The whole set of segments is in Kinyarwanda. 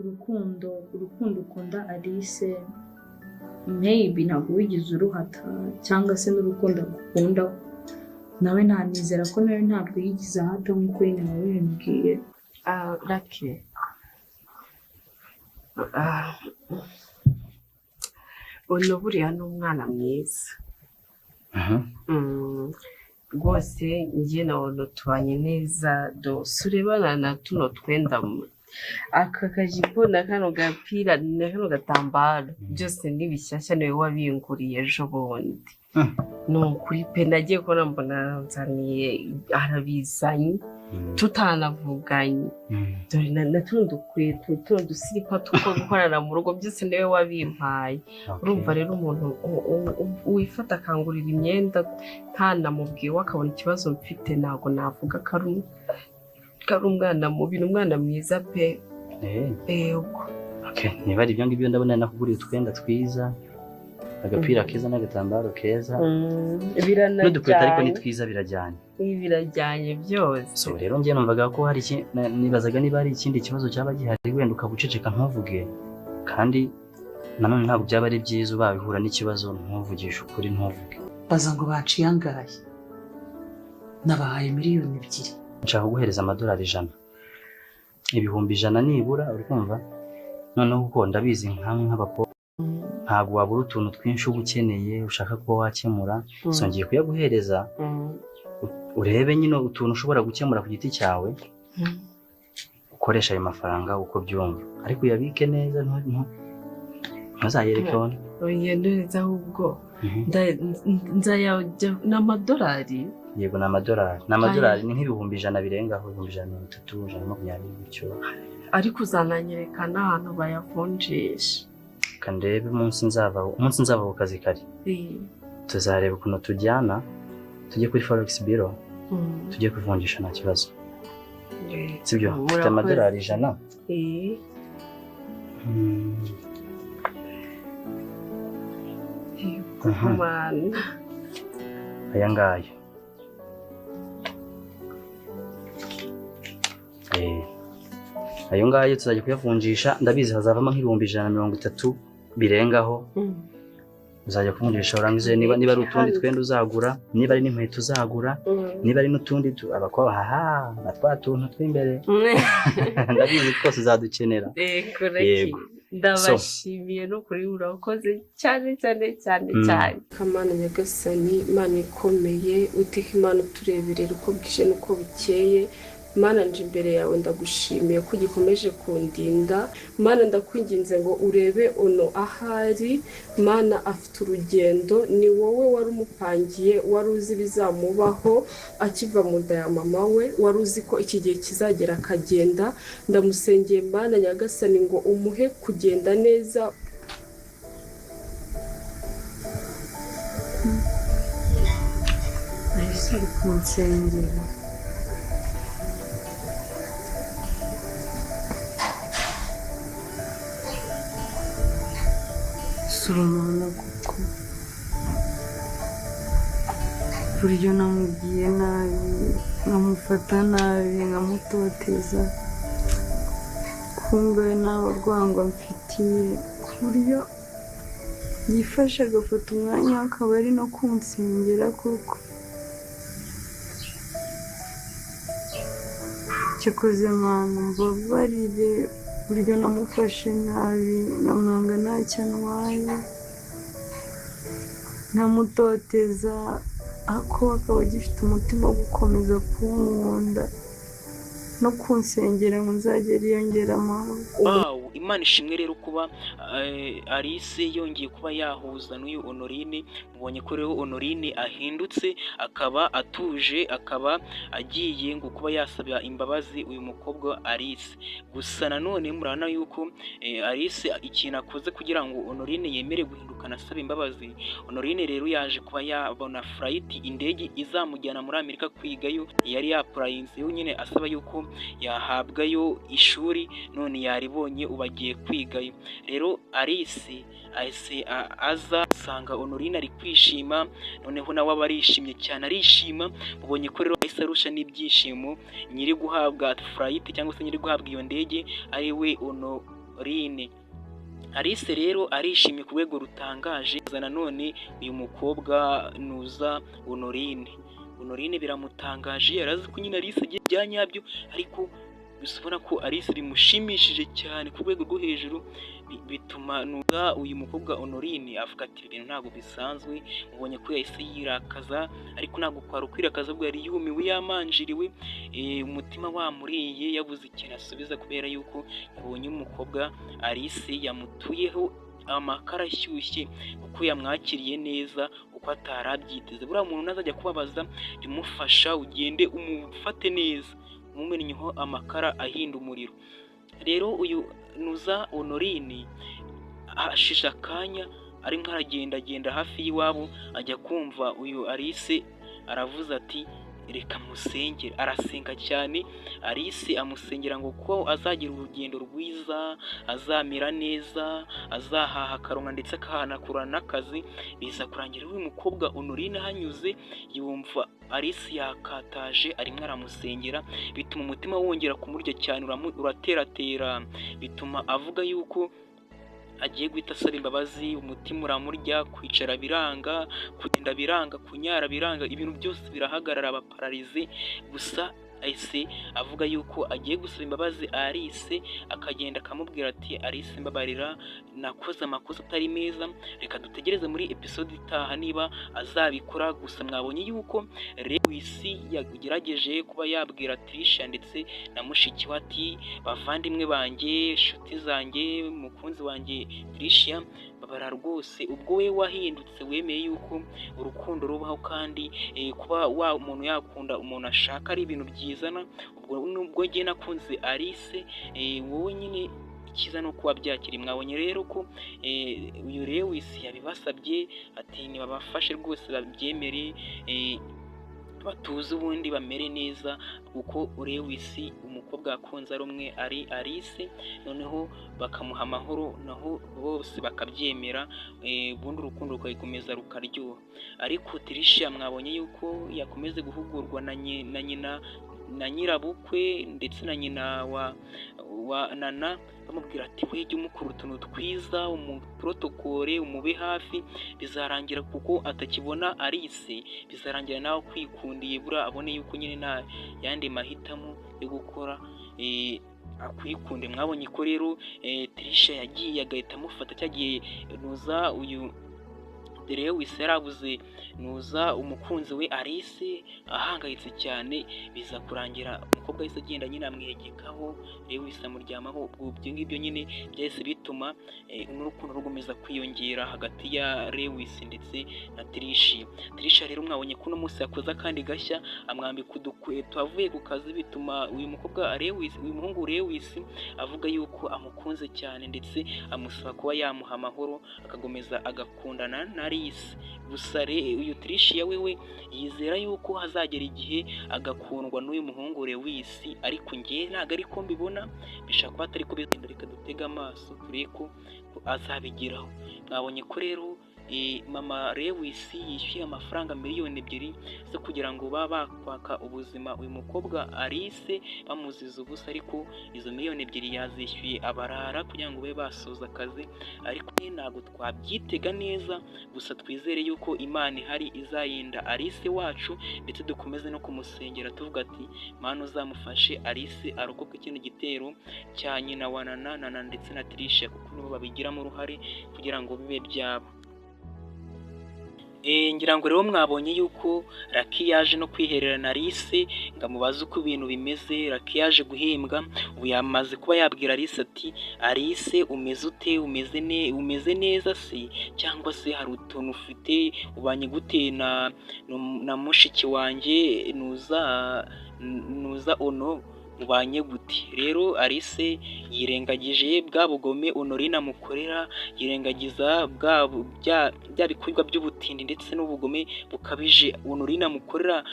Urukundo ukunda Alice, maybe ntabwo wigeze uruhata, cyangwa se n'urukundo agukunda nawe, ntanizera ko nawe ntabwo yigeze ahata nk'uko nyine wabimbwiye. Ah, Lucky. Ah, uno buriya ni umwana mwiza. Rwose njye na Ono tubanye neza dose. Urebana na tuno twenda, aka kajipo na kano gapira na kano gatambaro, byose ni bishyashya, niwe wabinguriye ejo bundi. Ni ukuri pe, nagiye kubona mbona nzaniye, arabizanye tutanavuganye. Dore na tuno dukweto, tuno dusiripa two gukorana mu rugo, byose niwe wabimpaye. Urumva rero, umuntu wifata akangurira imyenda ntanamubwiye, we akabona ikibazo mfite, ntabwo navuga ko ari umwana mubi. Ni umwana mwiza pe. Yego. Okay, niba ari ibyo ngibyo, ndabona nakuguriye utwenda twiza, agapira keza n'agatambaro keza n'udukweto, ariko ni Biranajyanye. twiza, birajyanye. Ibi birajyanye byose. So rero njye numvaga ko hari nibazaga niba hari ikindi kibazo cyaba gihari, wenda ukaba uceceka ntuvuge, kandi nanone ntabwo byaba ari byiza ubaye uhura n'ikibazo ntuvugishe ukuri, ntuvuge. Baza ngo baciye angahe? Nabahaye 2 miliyoni. Nshaka kuguhereza amadolari 100, 100,000 nibura, uri kumva? Noneho kuko ndabizi nkamwe nk'abakobwa ntabwo wabura utuntu twinshi uba ukeneye, ushaka kuba wakemura. So ngiye kuyaguhereza, urebe nyine utuntu ushobora gukemura ku giti cyawe, ukoresha ayo mafaranga uko byumva, ariko uyabike neza, ntuzayereke ono. Oya, neza ahubwo. Nzayajya ni amadolari? Yego, ni amadolari, ni amadolari, ni nk'ibihumbi 100 birengaho, 130,000, 120,000 gutyo. Ariko uzananyereka n'ahantu bayavunjisha. Reka ndebe umunsi nzava ku kazi kare, tuzareba ukuntu tujyana, tujye kuri forex bureau, tujye kuvunjisha, nta kibazo. Sibyo? Mfite Murakoze. amadolari 100. Mana. Aya ngaya. Ayo ngayo tuzajya kuyavunjisha, ndabizi hazavamo nk'ibihumbi 130 birengaho. Uzajya kuvunjisha urangize, niba ari utundi twenda uzagura, niba ari n'inkweto uzagura, niba ari n'utundi abakobwa haha na twa tuntu tw'imbere, ndabizi twose uzadukenera. Yego, Lucky. Yego. Ndabashimiye n'ukuri, urakoze cyane cyane cyane cyane. Kamana Nyagasani, Imana ikomeye, Uwiteka Imana utureberera uko bwije n'uko bukeye, Mana, nje imbere yawe, ndagushimiye ko ugikomeje kundinda. Mana, ndakwinginze ngo urebe Ono ahari. Mana, afite urugendo, ni wowe wari umupangiye, wari uzi ibizamubaho akiva mu nda ya mama we, wari uzi ko iki gihe kizagera akagenda. Ndamusengeye, Mana Nyagasani, ngo umuhe kugenda neza. Ahise ari kunsengera. Sura kuko buryo namubwiye nabi, nkamufata nabi, nkamutoteza, kumbe nta urwango amfitiye, ku buryo yifashe agafata umwanya we akaba ari no kunsengera koko. Cyakoze Mana, mbabarire uburyo namufashe nabi, nkamwanga ntacyo antwaye, nkamutoteza, ariko akaba agifite umutima wo gukomeza kunkunda no kunsengera ngo nzagere iyo ngera amahoro. Wow, Imana ishimwe rero kuba Alice yongeye kuba yahuza n'uyu Honorine. Mubonye ko rero Honorine ahindutse, akaba atuje, akaba agiye ngo kuba yasaba imbabazi uyu mukobwa Alice. Gusa nanone murabona yuko Alice ikintu akoze kugira ngo Honorine yemere guhindukana asaba imbabazi. Honorine rero yaje kuba yabona flight, indege izamujyana muri Amerika kwigayo. Yari yapplyinzeyo nyine asaba yuko yahabwayo ishuri, none yaribonye, ubu agiye kwigayo. Rero Alice ahise aza asanga Honorine ari kwishima, noneho nawe aba arishimye cyane, arishima. Mubonye ko rero ahise arusha n'ibyishimo nyiri guhabwa flight cyangwa se nyiri guhabwa iyo ndege ari we Ono. Honorine. Alice rero arishimye ku rwego rutangaje. Nanone uyu mukobwa nuza Honorine, Honorine biramutangaje, yarazi ko nyine Alice agiye bya nyabyo, ariko gusa ubona ko Alice bimushimishije cyane ku rwego rwo hejuru, bituma nuza uyu mukobwa Honorine avuga ati: "Ibintu ntabwo bisanzwe." Mubonye ko yahise yirakaza, ariko ntabwo kwari ukwirakaza, ahubwo yari yumiwe, yamanjiriwe, umutima wamuriye, yabuze ikintu asubiza kubera yuko yabonye umukobwa Alice yamutuyeho amakara ashyushye, kuko yamwakiriye neza uko atari abyiteze. Buriya muntu nazajya kubabaza, jya umufasha, ugende umufate neza, umumennyeho amakara ahinda umuriro. Rero uyu nuza Honorine hashize akanya arimo aragendagenda hafi y'iwabo, ajya kumva uyu Alice aravuze ati: "Reka musengere." Arasenga cyane, Alice amusengera ngo ko azagira urugendo rwiza, azamera neza, azahaha akaronka ndetse akahanakura n'akazi. Biza kurangira uyu mukobwa Honorine ahanyuze, yumva Alice yakataje arimo aramusengera, bituma umutima wongera kumurya cyane, urateratera, bituma avuga yuko agiye guhita asaba imbabazi. Umutima uramurya, kwicara biranga, kugenda biranga, kunyara biranga, ibintu byose birahagarara, aba paralysé. Gusa ahise avuga yuko agiye gusaba imbabazi Alice, akagenda akamubwira ati: "Alice, mbabarira, nakoze amakosa atari meza." Reka dutegereze muri episode itaha niba azabikora. Gusa mwabonye yuko Lewis yagerageje kuba yabwira Trisha ndetse na mushiki we ati: "Bavandimwe banjye, inshuti zanjye, mukunzi wanjye Tricia, babara rwose, ubwo we wahindutse, wemeye yuko urukundo rubaho kandi kuba wa umuntu yakunda umuntu ashaka ari ibintu byizana. Ubwo nubwo njye nakunze Alice, wowe nyine icyiza ni uko wabyakiriye." Mwabonye rero ko uyu Lewis yabibasabye ati nibabafashe rwose babyemere, batuze, ubundi bamere neza, kuko Lewis umukobwa yakunze ari umwe, ari Alice, noneho bakamuha amahoro, naho bose bakabyemera, ubundi urukundo rukayikomeza rukaryoha. Ariko Tricia mwabonye yuko yakomeze guhugurwa na nyina na nyirabukwe ndetse na nyina wa Nana, bamubwira ati: "We jya umukora utuntu twiza, umuprotokore, umube hafi, bizarangira kuko atakibona Alice, bizarangira nawe akwikundiye, buriya abone yuko nyine nta yandi mahitamo yo gukora, akwikunde." Mwabonye ko rero Tricia yagiye agahita amufata cyagiye nuza uyu Lewis yarabuze nuza umukunzi we Alice, ahangayitse cyane, biza kurangira umukobwa ahise agenda nyine amwegekaho, Lewis amuryamaho. Ubwo ibyo ngibyo nyine byahise bituma n'urukundo rukomeza kwiyongera hagati ya Lewis ndetse na Tricia. Tricia rero mwabonye ko uno munsi yakoze akandi gashya, amwambika udukweto avuye ku kazi, bituma uyu mukobwa Lewis, uyu muhungu Lewis avuga yuko amukunze cyane, ndetse amusaba kuba yamuha amahoro akakomeza agakundana na Alice. Gusa uyu Tricia wewe yizera yuko hazagera igihe agakundwa n'uyu muhungu Lewis, ariko njye ntabwo ariko mbibona, bishobora kuba atari ko bizagenda. Reka dutege amaso turebe ko azabigeraho. Mwabonye ko rero mama Lewis yishyuye amafaranga 2 miliyoni zo kugira ngo babe bakwaka ubuzima uyu mukobwa Alice bamuziza ubusa, ariko izo 2 miliyoni yazishyuye abarara kugira ngo babe basoza akazi, ariko ntabwo twabyitega neza. Gusa twizere yuko Imana ihari, izayinda Alice wacu, ndetse dukomeze no kumusengera tuvuga ati: "Mana, uzamufashe Alice arokoke kino gitero cya nyina wa Nana, Nana ndetse na Tricia, kuko nibo babigiramo uruhare kugira ngo bibe byaba." Ngira ngo rero mwabonye yuko Lucky yaje no kwihererana Alice ngo amubaze uko ibintu bimeze. Lucky yaje guhembwa, ubu yamaze kuba yabwira Alice ati: "Alice, umeze ute? Umeze neza se, cyangwa se hari utuntu ufite? Ubanye gute na mushiki wanjye nuza Ono, mubanye gute?" Rero Alice yirengagije bwa bugome Honorine amukorera, yirengagiza bwa bya bikorwa by'ubutindi ndetse n'ubugome bukabije Honorine amukorera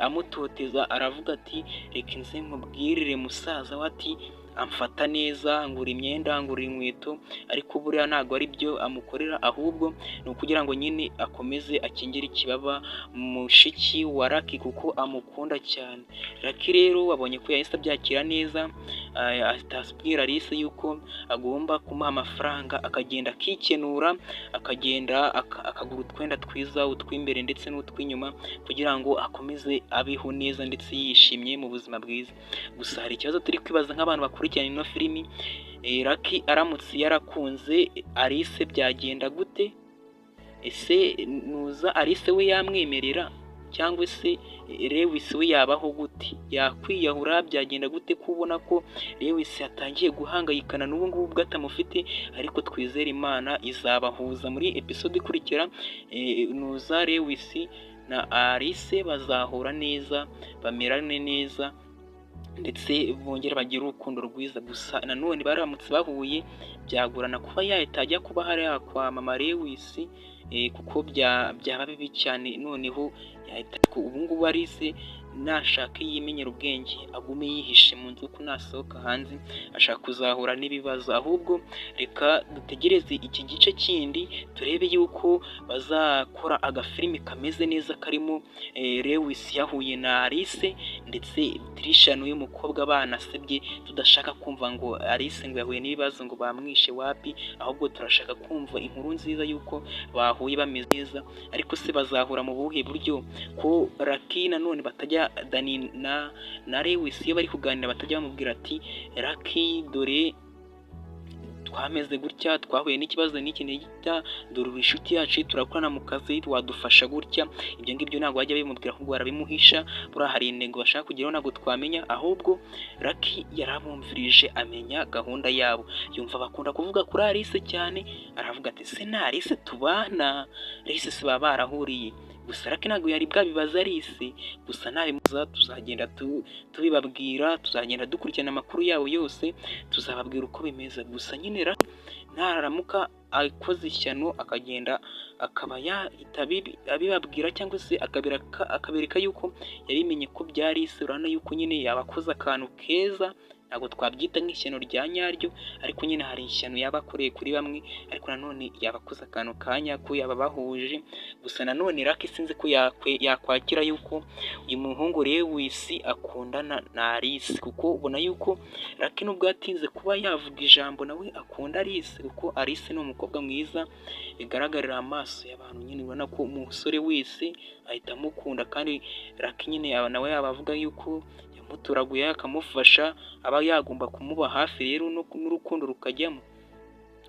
amutoteza, aravuga ati: "Reka nze nkubwirire musaza we." Ati amfata neza, ngura imyenda, ngura inkweto, ariko buriya ntabwo ari byo amukorera, ahubwo ni ukugira ngo nyine akomeze akingire ikibaba mushiki wa Lucky kuko amukunda cyane. Lucky rero wabonye ko yahise abyakira neza, ahita abwira Alice yuko agomba kumuha amafaranga akagenda akikenura, akagenda akagura utwenda twiza, utw'imbere ndetse n'utw'inyuma, kugira ngo akomeze abeho neza ndetse yishimye mu buzima bwiza. Gusa hari ikibazo turi kwibaza nk'abantu bakurikirana ino filimi: Lucky aramutse yarakunze Alice byagenda gute? Ese nuza Alice we yamwemerera, cyangwa se Lewis we yabaho gute? Yakwiyahura? Byagenda gute ko ubona ko Lewis yatangiye guhangayikana n'ubu ngubu ubwo atamufite? Ariko twizere Imana izabahuza muri episode ikurikira. Nuza Lewis na Alice bazahura neza, bamerane neza, ndetse bongere bagire urukundo rwiza. Gusa nanone baramutse bahuye byagorana kuba yahita ajya kuba hariya kwa mama Lewis, kuko byaba bibi cyane. Noneho yahita ubu ngubu Alice nashaka yimenyera ubwenge, agume yihishe mu nzu, ko nasohoka hanze ashaka kuzahura n'ibibazo. Ahubwo reka dutegereze iki gice kindi turebe yuko bazakora agafilimi kameze neza karimo Lewis yahuye na Alice, ndetse Trisha n'uyu mukobwa banasebye. Tudashaka kumva ngo Alice ngo yahuye n'ibibazo, ngo bamwishe, wapi, ahubwo turashaka kumva inkuru nziza yuko bahuye bameze neza. Ariko se bazahura mu buhe buryo, ko Lucky nanone batajya, Dani na Lewis iyo bari kuganira batajya bamubwira ati: "Lucky, dore twameze gutya, twahuye n'ikibazo n'iki n'iki, dore uri inshuti yacu, turakorana mu kazi, wadufasha gutya"? Ibyo ngibyo ntabwo bajya bimubwira, ahubwo barabimuhisha. Buriya hari intego bashaka kugeraho ntabwo twamenya. Ahubwo Lucky yarabumvirije amenya gahunda yabo, yumva bakunda kuvuga kuri Alice cyane, aravuga ati: "Se na Alice tubana, Alice se baba barahuriye?" Gusa Lucky ntabwo yari bwabibaza Alice, gusa nabimuza tuzagenda tubibabwira, tuzagenda dukurikirana amakuru yabo yose, tuzababwira uko bimeze. Gusa nyine Lucky naramuka akoze ishyano akagenda akaba yahita abibabwira, cyangwa se akabereka yuko yabimenye ko bya Alice, urabona yuko nyine yaba akoze akantu keza. Ntabwo twabyita nk'ishyano rya nyaryo, ariko nyine hari ishyano yaba akoreye kuri bamwe, ariko nanone yaba akoze akantu ka nyako, yaba bahuje. Gusa nanone Lucky sinzi ko yakwakira yuko uyu muhungu Lewis akundana na Alice, kuko ubona yuko Lucky nubwo yatinze kuba yavuga ijambo, nawe akunda Alice, kuko Alice ni umukobwa mwiza bigaragarira amaso y'abantu. Nyine ubona ko umusore wese ahita amukunda, kandi Lucky nyine nawe yaba avuga yuko yamutoraguye akamufasha, aba yagomba kumuba hafi rero n'urukundo rukajyamo.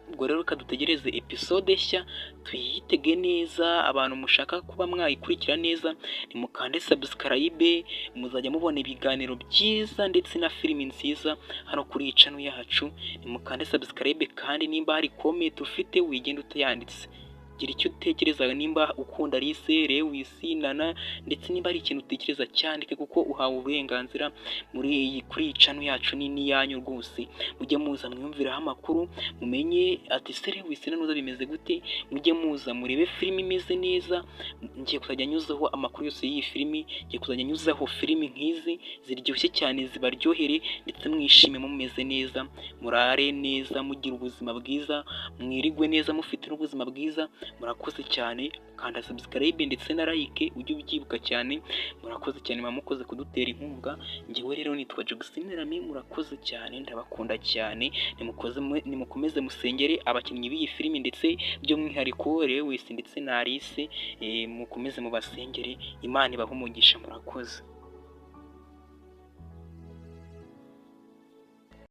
Ubwo rero reka dutegereze episode nshya, tuyitege neza. Abantu mushaka kuba mwayikurikira neza, nimukande subscribe, muzajya mubona ibiganiro byiza ndetse na filimi nziza hano kuri iyi channel yacu. Nimukande subscribe, kandi nimba hari comment ufite wigenda utayanditse, gira icyo utekereza nimba ukunda Alice, Lewis, Nana, ndetse nimba hari ikintu utekereza cyandike, kuko uhawe uburenganzira muri iyi kuri iyi channel yacu nini yanyu rwose. Mujye muza mwiyumvireho amakuru, mumenye ati: "Se Lewis na Nuza bimeze gute?" Mujye muza murebe filimi imeze neza. Ngiye kuzajya nyuzaho amakuru yose y'iyi filimi, ngiye kuzajya nyuzaho filimi nk'izi ziryoshye cyane, zibaryohere ndetse mwishime, mumeze neza, murare neza, mugira ubuzima bwiza, mwirigwe neza, mufite n'ubuzima bwiza. Murakoze cyane. Kanda subscribe ndetse na like, ujye ubyibuka cyane. Murakoze cyane, muba mukoze kudutera inkunga. Njyewe rero nitwa Jackson Rami, murakoze cyane, ndabakunda cyane. Nimukomeze musengere abakinnyi b'iyi filimi, ndetse by'umwihariko Lewis ndetse na Alice, mukomeze mubasengere. Imana ibahe umugisha, murakoze.